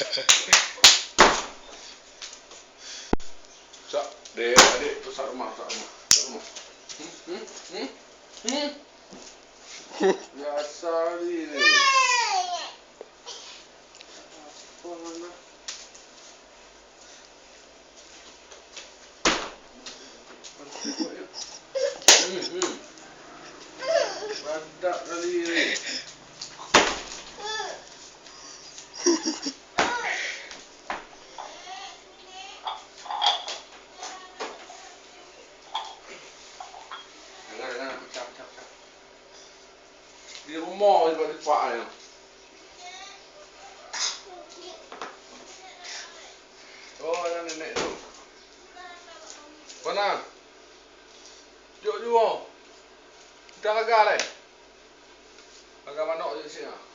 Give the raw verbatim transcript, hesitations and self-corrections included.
Sak, dek, adik, tu sak rumah, sak rumah, sak rumah. Hmm, hmm, hmm, hmm. Biasa ni, ni. Apa mana? Hmm, hmm. Padat kali ni. Jangan, jangan, pecah, pecah, pecah. Di rumoh lipat-lipat nyan. Oh, aneuk nenek tu. Mana? Jok juo. Kita raga lé. Raga manok jok siat.